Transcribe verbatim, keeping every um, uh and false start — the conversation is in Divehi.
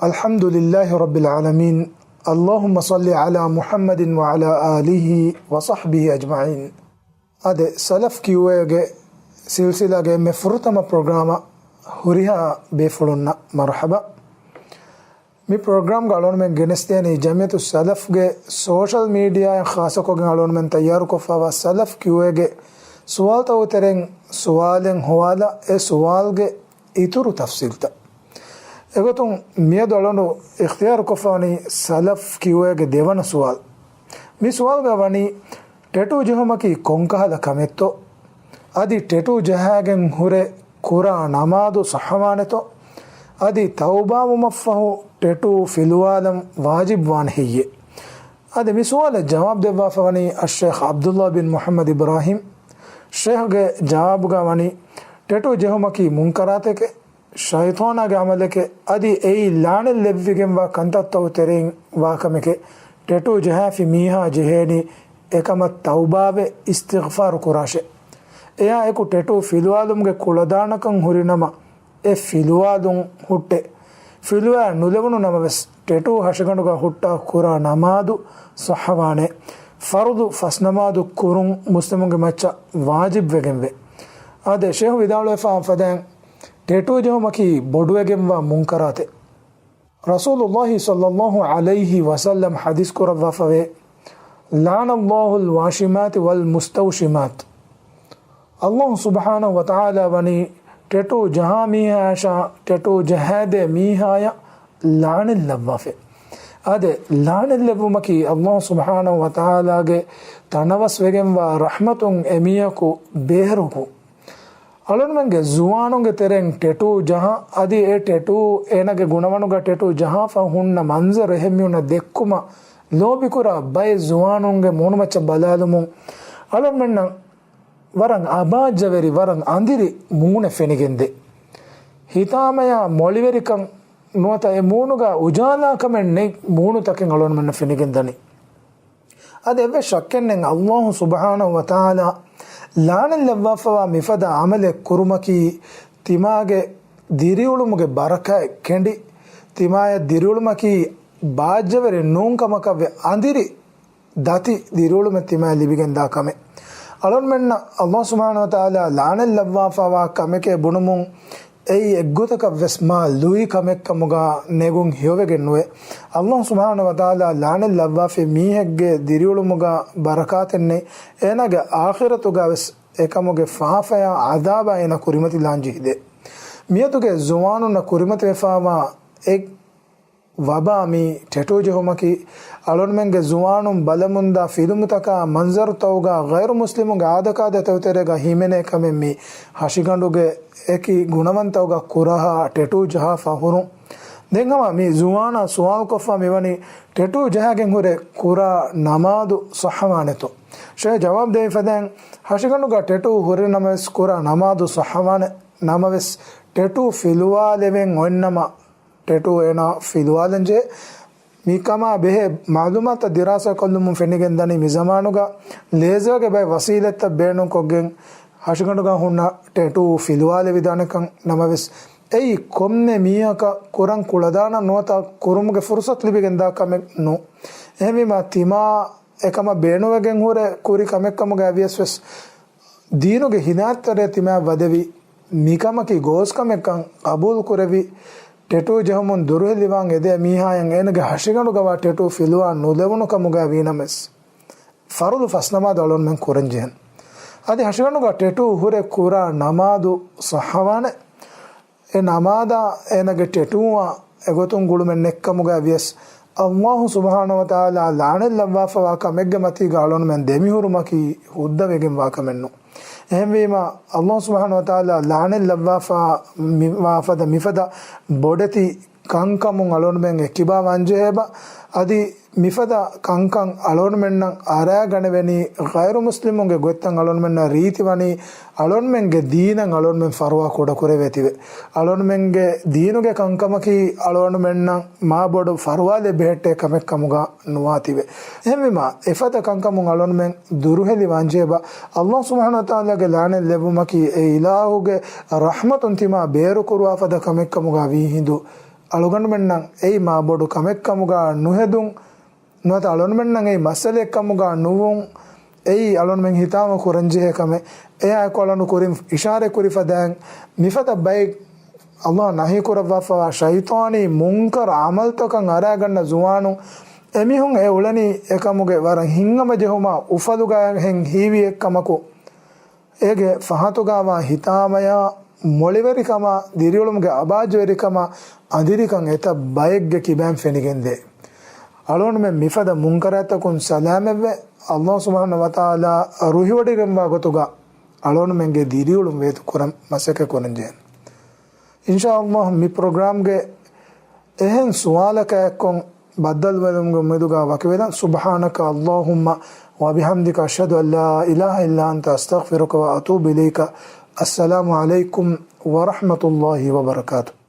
الحمد لله رب العالمين. اللهم صل على محمد وعلى آله وصحبه أجمعين. އާދެ، ސަލަފް ކިއުއޭގެ ސިލްސިލާގެ އެންމެ ފުރަތަމަ ޕްރޮގްރާމަށް ހުރިހާ ބޭފުޅުންނަށް މަރުޙަބާ. މި ޕްރޮގްރާމްގަ އަޅުގަނޑުމެން ގެނެސްދޭނީ ޖަމިއްޔަތުއް ސަލަފްގެ ސޯޝަލް މީޑިއާއިން ޚާއްޞަކޮށްގެން އަޅުގަނޑުމެން ތައްޔާރުކޮށްފައިވާ ސަލަފް ކިއުއޭގެ ސުވާލުތަކުގެ ތެރެއިން ސުވާލެއް ހޮވާލާ، އެ ސުވާލުގެ އިތުރު ތަފްސީލްތައް. އެގޮތުން މިއަދު އަޅުގަނޑު އިޚްތިޔާރުކޮށްފަވަނީ ސަލަފް ކިއުއޭގެ ދެވަނަ ސުވާލު. މި ސުވާލުގަ ވަނީ، ޓެޓޫ ޖެހުމަކީ ކޮންކަހަލަ ކަމެއްތޯ؟ އަދި ޓެޓޫ ޖަހާގެން ހުރެ ކުރާ ނަމާދު ޞައްޙަވާނެތޯ؟ އަދި ތައުބާވުމަށްފަހު ޓެޓޫ ފިލުވާލަން ވާޖިބްވާނެ ހެއްޔޭ؟ އަދި މި ސުވާލަށް ޖަވާބު ދެއްވާފަވަނީ އައްޝޭޚް ޢަބްދުﷲ ބިން މުޙައްމަދު އިބްރާހީމް. ޝޭޚްގެ ޖަވާބުގަ ވަނީ، ޓެޓޫ ޖެހުމަކީ މުންކަރާތެކޭ، ޝައިޠާނާގެ ޢަމަލެކޭ، އަދި އެއީ ލަޢުނަތް ލެއްވިގެންވާ ކަންތައްތަކުގެ ތެރެއިން ވާ ކަމެކޭ. ޓެޓޫ ޖަހާފި މީހާ ޖެހޭނީ އެކަމަށް ތައުބާވެ އިސްތިޣްފާރު ކުރާށޭ. އެއާ އެކު ޓެޓޫ ފިލުވާލުމުގެ ކުޅަދާނަކަން ހުރިނަމަ، އެ ފިލުވާލުން ހުއްޓޭ. ފިލުވާ ނުލެވުނު ނަމަވެސް، ޓެޓޫ ހަށިގަނޑުގަ ހުއްޓާ ކުރާ ނަމާދު ޞައްޙަވާނެ. ފަރުޟު ފަސް ނަމާދު ކުރުން މުސްލިމުންގެ މައްޗަށް ވާޖިބްވެގެންވޭ. އާދެ، ޝޭޚް ވިދާޅުވެފާ ފަދައިން، ޓެޓޫ ޖެހުމަކީ ބޮޑުވެގެންވާ މުންކަރާތެއް. ރަސޫލުﷲ ޞައްލަﷲ ޢަލައިހި ވަސައްލަމް ޙަދީޘް ކުރައްވާފަވޭ، لعن الله الواشمات والمستوشمات. ﷲ ސުބްޙާނަހު ވަތަޢާލާ ވަނީ ޓެޓޫ ޖަހާ މީހާޔަށާ ޓެޓޫ ޖަހާދޭ މީހާޔަށް ލަޢުނަތް ލައްވާފަ. އާދެ، ލަޢުނަތް ލެއްވުމަކީ ﷲ ސުބްޙާނަހު ވަތަޢާލާގެ ތަނަވަސްވެގެންވާ ރަޙްމަތުން އެމީހަކު ބޭރުކު. އަޅުންމެންގެ ޒުވާނުންގެ ތެރެއިން ޓެޓޫ ޖަހާ، އަދި އެ ޓެޓޫ އޭނާގެ ގުނަވަނުގަ ޓެޓޫ ޖަހާފަ ހުންނަ މަންޒަރު އެހެން މީހުންނަށް ދެއްކުމަށް ލޯބިކުރާ ބައެއް ޒުވާނުންގެ މޫނުމައްޗަށް ބަލާލުމުން އަޅުންމެންނަށް ވަރަށް އަބާއްޖަވެރި، ވަރަށް އަނދިރި މޫނެއް ފެނިގެންދޭ. ހިތާމަޔާ މޮޅިވެރިކަން ނުވަތަ އެ މޫނުގަ އުޖާލާކަމެއް ނެތް މޫނުތަކެއް އަޅުންމެންނަށް ފެނިގެންދަނީ. އަދި އެއްވެސް ޝައްކެއް ނެތް، ﷲ ސުބްޙާނަހު ވަތަޢާލާ ލަޢުނަތް ލައްވާފަވާ މިފަދަ ޢަމަލެއް ކުރުމަކީ ތިމާގެ ދިރިއުޅުމުގެ ބަރަކާތް ކެނޑި، ތިމާޔަށް ދިރިއުޅުމަކީ ބާއްޖަވެރި ނޫން ކަމަކަށްވެ އަނދިރި ދަތި ދިރިއުޅުމެއް ތިމާޔަށް ލިބިގެންދާ ކަމެއް. އަޅުންމެންނަށް ﷲ ސުބްޙާނަހު ވަތަޢާލާ ލަޢުނަތް ލައްވާފަވާ ކަމެކޭ ބުނުމުން އެއީ އެއްގޮތަކަށްވެސް މާ ލުއި ކަމެއްކަމުގަ ނެގުން ހެޔޮވެގެން ނުވޭ. ﷲ ސުބްޙާނަހު ވަތަޢާލާ ލަޢުނަތް ލައްވާފި މީހެއްގެ ދިރިއުޅުމުގަ ބަރަކާތެއް ނެތް، އޭނާގެ އާޚިރަތުގަވެސް އެކަމުގެ ފާފަޔާ ޢަޛާބާ އޭނާ ކުރިމަތިލާން ޖެހިދޭ. މިއަދުގެ ޒުވާނުންނަށް ކުރިމަތިވެފަވާ އެއް ވަބާ މި ޓެޓޫ ޖެހުމަކީ، އަޅުންމެންގެ ޒުވާނުން ބަލަމުންދާ ފިލުމުތަކާ މަންޒަރުތަކުގަ ޣައިރު މުސްލިމުންގެ އާދަކާދަތަކުގެ ތެރޭގަ ހިމެނޭ ކަމެއް މި ހަށިގަނޑުގެ އެކި ގުނަވަންތަކުގަ ކުރަހާ ޓެޓޫ ޖަހާފަ ހުރުން. ދެން ހަމަ މި ޒުވާނާ ސުވާލުކޮށްފަ މިވަނީ ޓެޓޫ ޖަހާގެން ހުރެ ކުރާ ނަމާދު ޞައްޙަވާނެތޯ؟ ޝޭޚް ޖަވާބު ދެއްވި ފަދައިން، ހަށިގަނޑުގަ ޓެޓޫ ހުރި ނަމަވެސް ކުރާ ނަމާދު ޞައްޙަވާނެ. ނަމަވެސް ޓެޓޫ ފިލުވާލެވެން އޮތްނަމަ، ޓެޓޫ އޭނާ ފިލުވާލަންޖެހޭ. މިކަމާ ބެހޭ މަޢުލޫމާތުތައް ދިރާސާކޮށްލުމުން ފެނިގެންދަނީ، މިޒަމާނުގަ ލޭޒާގެ ބައެއް ވަސީލަތްތައް ބޭނުންކޮށްގެން ހަށިގަނޑުގަ ހުންނަ ޓެޓޫ ފިލުވާލެވިދާނެކަން. ނަމަވެސް، އެއީ ކޮންމެ މީހަކަށް ކުރަން ކުޅަދާނަން ނުވަތަ ކުރުމުގެ ފުރުޞަތު ލިބިގެންދާ ކަމެއް ނޫން. އެހެންވީމާ، ތިމާ އެކަމަށް ބޭނުންވެގެން ހުރެ ކުރި ކަމެއްކަމުގައި ވިޔަސްވެސް، ދީނުގެ ހިދާޔަތްތެރެއަށް ތިމާ ވަދެވި، މިކަމަކީ ގޯސްކަމެއްކަން ޤަބޫލުކުރެވި، ޓެޓޫ ޖެހުމުން ދުރުހެލިވާން އެދޭ މީހާޔަށް އޭނަގެ ހަށިގަނޑުގަވާ ޓެޓޫ ފިލުވާ ނުލެވުނު ކަމުގައި ވީނަމަވެސް، ފަރުޟު ފަސް ނަމާދު އަޅުންމެން ކުރަންޖެހެން. އަދި ހަށިގަނޑުގަ ޓެޓޫ ހުރެ ކުރާ ނަމާދު ޞައްޙަވާނެ. އެ ނަމާދާ އޭނަގެ ޓެޓޫއާ އެގޮތުން ގުޅުމެއް ނެތްކަމުގައި ވިޔަސް، ﷲ ސުބްޙާނަހު ވަތަޢާލާ ލަޢުނަތް ލައްވާފަވާ ކަމެއްގެ މަތީގަ އަޅުންމެން ދެމިހުރުމަކީ ހުއްދަވެގެންވާ ކަމެއް ނޫން. އެހެންވީމާ، ﷲ ސުބްޙާނަހު ވަތަޢާލާ ލަޢުނަތް ލައްވާފަ މި-، ވާ ފަދަ މިފަދަ ބޮޑެތި ކަންކަމުން އަޅުންމެން އެއްކިބާ ވާންޖެހޭބާ، އަދި މިފަދަ ކަންކަން އަޅުންމެންނަށް އަރާގަނެވެނީ، ޣައިރު މުސްލިމުންގެ ގޮތްތައް އަޅުންމެންނަށް ރީތިވަނީ، އަޅުންމެންގެ ދީނަށް އަޅުންމެން ފަރުވާ ކުޑަކުރެވޭތީވެ. އަޅުންމެންގެ ދީނުގެ ކަންކަމަކީ އަޅުންމެންނަށް މާބޮޑު ފަރުވާލެއް ބެހެއްޓޭ ކަމެއްކަމުގަ ނުވާތީވެ. އެހެންވީމާ، އެފަދަ ކަންކަމުން އަޅުންމެން ދުރުހެލި ވާންޖެހޭބާ، ﷲ ސުބްޙާނަހު ވަތަޢާލާގެ ލަޢުނަތް ލެއްވުމަކީ އެ އިލާހުގެ ރަޙްމަތުން ތިމާ ބޭރުކުރުވާ ފަދަ ކަމެއްކަމުގަ ވީހިނދު، އަޅުގަނޑުމެންނަށް އެއީ މާ ބޮޑު ކަމެއްކަމުގަ ނުހެދުން، ނުވަތަ އަޅުންމެންނަށް އެއީ މައްސަލައެއްކަމުގަ ނުވުން، އެއީ އަޅުންމެން ހިތާމަ ކުރަންޖެހޭ ކަމެއް. އެއާއެކު އަޅުން ކުރިން އިޝާރަތް ކުރި ފަދައިން، މިފަދަ ބައެއް އަﷲ ނަހީ ކުރައްވާފަވާ ޝައިޠާނީ މުންކަރު އަމަލްތަކަށް އަރާގަންނަ ޒުވާނުން އެމީހުން އެ އުޅެނީ އެކަމުގެ ވަރަށް ހިތްހަމަޖެހުމާ އުފަލުގަ ހެން ހީވި އެއްކަމަކު، އޭގެ ފަހަތުގަވާ ހިތާމަޔާ، މޮޅިވެރިކަމާ، ދިރިއުޅުމުގެ އަބާއްޖަވެރިކަމާ، އަނދިރިކަން އެތައް ބައެއްގެ ކިބައިން ފެނިގެންދޭ. އަޅުގަނޑުމެން މިފަދަ މުންކަރާތްތަކުން ސަލާމަތްވެ، އަﷲ ސުބްޙާނަހޫ ވަތަޢާލާ ރުހިވޮޑިގެންވާ ގޮތުގަ އަޅުގަނޑުމެންގެ ދިރިއުޅުން ވޭތު ކުރަން މަސައްކަތް ކުރަންޖެހޭނެ. އިންޝާﷲ މި ޕްރޮގްރާމްގެ އެހެން ސުވާލަކާ އެއްކޮށް ބައްދަލުވެލުމުގެ އުއްމީދުގަ ވަކިވެލަން. سبحانك اللهم وبحمدك، أشهد أن لا إله إلا أنت، أستغفرك وأتوب إليك. السلام عليكم ورحمة الله وبركاته.